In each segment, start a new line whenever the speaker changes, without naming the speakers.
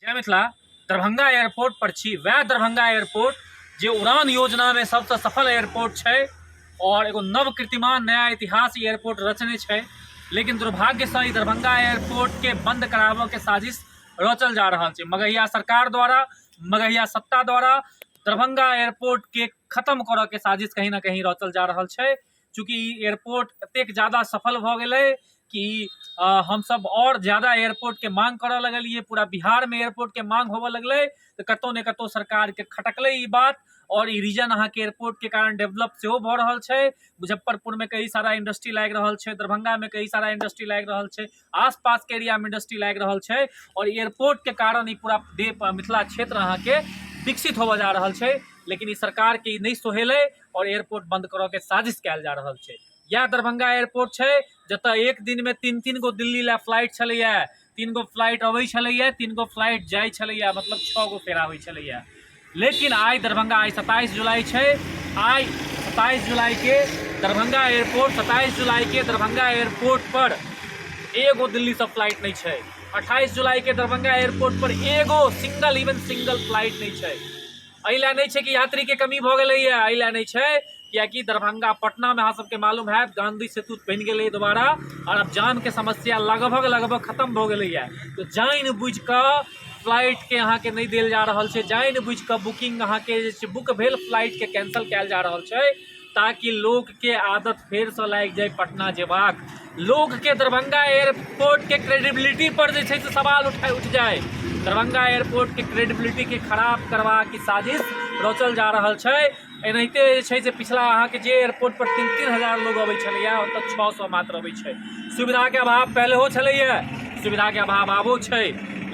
जय मिथिला। दरभंगा एयरपोर्ट पर छी। वएह दरभंगा एयरपोर्ट जे उड़ान योजनामे सबसँ सफल एयरपोर्ट छै और एगो नव कीर्तिमान नया इतिहास ई एयरपोर्ट रचने छै। लेकिन दुर्भाग्यसँ ई दरभंगा एयरपोर्टके बंद कराबऽके साजिश रचल जा रहल छै मगहिया सरकार द्वारा, मगहिया सत्ता द्वारा। दरभंगा एयरपोर्टके खत्म करऽके साजिश कहीं ना कहीं रचल जा रहल छै। चूँकि ई एयरपोर्ट एतेक ज्यादा सफल भऽ गेलै कि हमसब आओर ज्यादा एयरपोर्टके माँग करऽ लगलियै। पूरा बिहारमे एयरपोर्टके माँग होबऽ लगलै, तऽ कतहु ने कतहु सरकारके खटकलै ई बात। आओर ई रीजन अहाँके एयरपोर्टके कारण डेवलप सेहो भऽ रहल छै। मुजफ्फरपुरमे कई सारा इंडस्ट्री लागि रहल छै, दरभंगामे कई सारा इंडस्ट्री लागि रहल छै, आसपासके एरियामे इंडस्ट्री लागि रहल छै आओर एयरपोर्टके कारण ई पूरा मिथिला क्षेत्र अहाँके विकसित होबऽ जा रहल छै। लेकिन ई सरकारके ई नहि सोहेलै आओर एयरपोर्ट बंद करऽके साजिश कयल जा रहल छै। इएह दरभंगा एयरपोर्ट छै जतऽ एक दिनमे 3-3 गो दिल्ली लए फ्लाइट छलैए, 3 गो फ्लाइट अबै छलैए, 3 गो फ्लाइट जाइ छलैए, मतलब 6 गो फेरा होइ छलैए। लेकिन आइ दरभंगा, आइ 27 जुलाई छै, आइ 27 जुलाइके दरभंगा एयरपोर्ट, 27 जुलाइके दरभंगा एयरपोर्ट पर एगो दिल्लीसँ फ्लाइट नहि छै। 28 जुलाइके दरभंगा एयरपोर्ट पर एगो सिंगल, इवन सिंगल फ्लाइट नहि छै। एहि लए नहि छै कि यात्रीके कमी भऽ गेलैए, एहि लए नहि छै किएकि दरभंगा पटनामे अहाँ सबके मालूम हैत गांधी सेतु बनि गेलै दोबारा आओर आब जामके समस्या लगभग लगभग खतम भऽ गेलैए। तऽ जानि बुझि कऽ फ्लाइटके अहाँके नहि देल जा रहल छै, जानि बुझि कऽ बुकिंग अहाँके जे छै बुक भेल फ्लाइटके कैंसिल कयल जा रहल छै, ताकि लोकके आदत फेरसँ लागि जाय पटना जेबाक। लोकके दरभंगा एयरपोर्टके क्रेडिबिलिटी पर जे छै से सवाल उठि जाय। दरभंगा एयरपोर्टके क्रेडिबिलिटीके खराब करबाक साजिश रचल जा रहल छै। एनाहिते जे छै से पिछला अहाँके जे एयरपोर्ट पर 3-3 हजार लोग अबै छलैया, ओतऽ 600 मात्र अबै छै। सुविधाके अभाव पहिलेहो छलैया, सुविधाके अभाव आबो छै,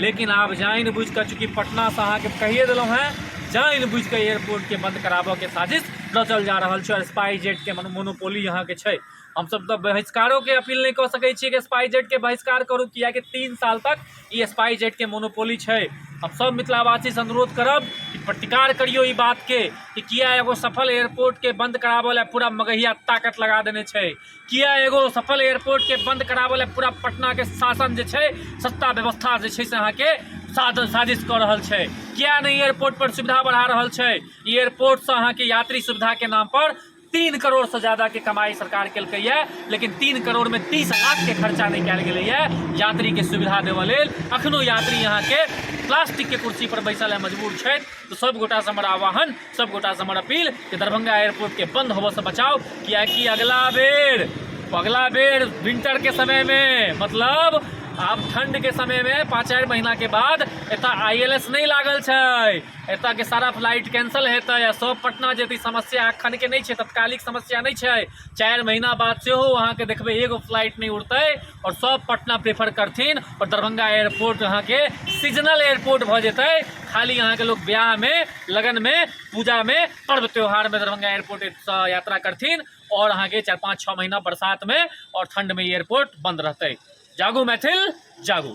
लेकिन आब जानि बुझि कऽ, चूँकि पटनासँ अहाँके कहिए देलहुँ हेँ, जानि बुझि कऽ एयरपोर्टके बंद कराबऽके साजिश रचल जा रहल छै। आओर स्पाइस जेटके मोनोपोली अहाँके छै। हमसब तऽ बहिष्कारोके अपील नहि कऽ सकै छियै कि स्पाइस जेटके बहिष्कार करू, किएकि 3 साल तक ई स्पाइस जेटके मोनोपोली छै। हम सब मिथिलावासीसँ अनुरोध करब कि प्रतिकार करियौ ई बातके कि किया एगो सफल एयरपोर्टके बंद कराबऽ लए पूरा मगहिया ताकत लगा देने छै, किया एगो सफल एयरपोर्टके बंद कराबऽ लए पूरा पटनाके शासन जे छै, सत्ता व्यवस्था जे छै से अहाँके साजिश कऽ रहल छै, किया नहि एयरपोर्ट पर सुविधा बढ़ा रहल छै। ई एयरपोर्टसँ अहाँके यात्री सुविधाके नाम पर 3 करोड़ से ज्यादा के कमाई सरकार केलकैया, लेकिन 3 करोड़ में 30 लाख के खर्चा नहीं कयल गेलैया यात्री के सुविधा देबऽ लेल। अखनो यात्री यहाँ के प्लास्टिक के कुर्सी पर बैसल है, मजबूर छथि। तो सब गोटा से हमर आह्वान, सब गोटा से हमर अपील कि दरभंगा एयरपोर्ट के बंद होबऽ से बचाओ, कियाकि अगला बेर विंटर के समय में, मतलब आब ठंड के समय में 5-4 महीना के बाद एतऽ ILS नहीं लागल छै, एतऽ के सारा फ्लाइट कैंसिल हेतै आ सब पटना जेतै। समस्या एखन के नहि छै, तत्कालिक समस्या नहि छै। 4 महीना बाद सेहो अहाँके देखबै एगो फ्लाइट नहि उड़तै आओर सब पटना प्रेफर करथिन आओर दरभंगा एयरपोर्ट अहाँके सीजनल एयरपोर्ट भऽ जेतै। खाली अहाँके लोक ब्याहमे, लगनमे, पूजामे, पर्व त्योहारमे दरभंगा एयरपोर्टसँ यात्रा करथिन आओर अहाँके 4-5-6 महीना बरसातमे आओर ठण्डमे एयरपोर्ट बन्द रहतै। जागू मैथिल, जागू।